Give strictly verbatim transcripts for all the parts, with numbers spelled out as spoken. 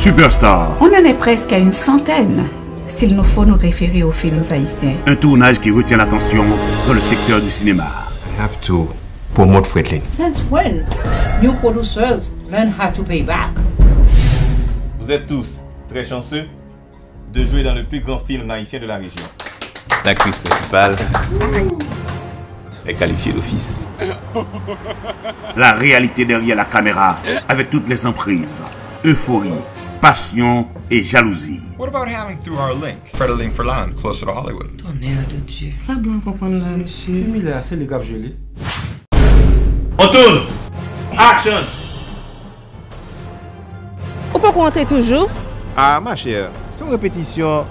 Superstar. On en est presque à une centaine, s'il nous faut nous référer aux films haïtiens. Un tournage qui retient l'attention dans le secteur du cinéma. I have to promote Fredlin. Since when? New producers learn how to pay back. Vous êtes tous très chanceux de jouer dans le plus grand film haïtien de la région. L'actrice principale est qualifiée d'office. La réalité derrière la caméra, avec toutes les emprises, euphorie, passion et jalousie. What about Hamming through our link? Fredlin Furlan, closer to Hollywood. Tonnerre de Dieu. Sa blan konprann la, mesye. Fimilè a, se li k ap jwe li. On tourne! Action! Ou poko antre toujou? Ah, ma chère, se yon repetisyon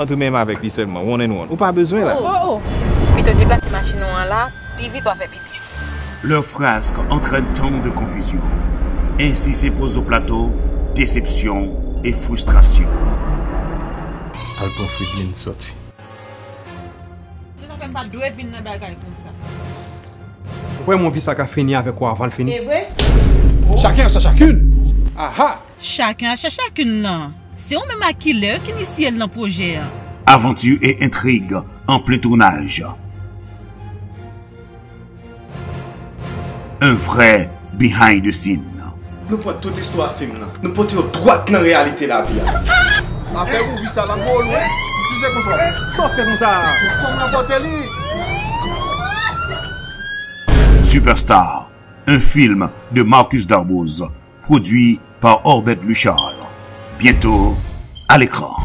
ant ou menm avèk li sèlman, one and one. Ou pa bezwen la. Oh, oh, oh. Pito deplase machin ou an la, pi vit w a fè pipi. Leurs frasques entraînent tant de confusion. Ainsi s'impose au plateau déception et frustration. Al pran Fredlin sòti. Se sa fè m pa dwe vin nan bagay konsa. Ou kwè yon vi sa ka fini avèk ou avan l fini? E vre? Chacun a sa chacune. Aha! Chacun a sa chacune nan. Se ou menm ak Killer ki inisye l nan pwojè a. Aventure et intrigue en plein tournage. Un vrai behind the scene. Nou pran tout istwa fim nan, nou pote yo dwat nan reyalite lavi a. Afè ou vi sa la gwo lwen. Si se konsa w ap fè. Sa w ap fè konsa? Fò m rapòte li. Superstar, un film de Marcus Darboz, produit par Orbert Luchard. Bientôt à l'écran.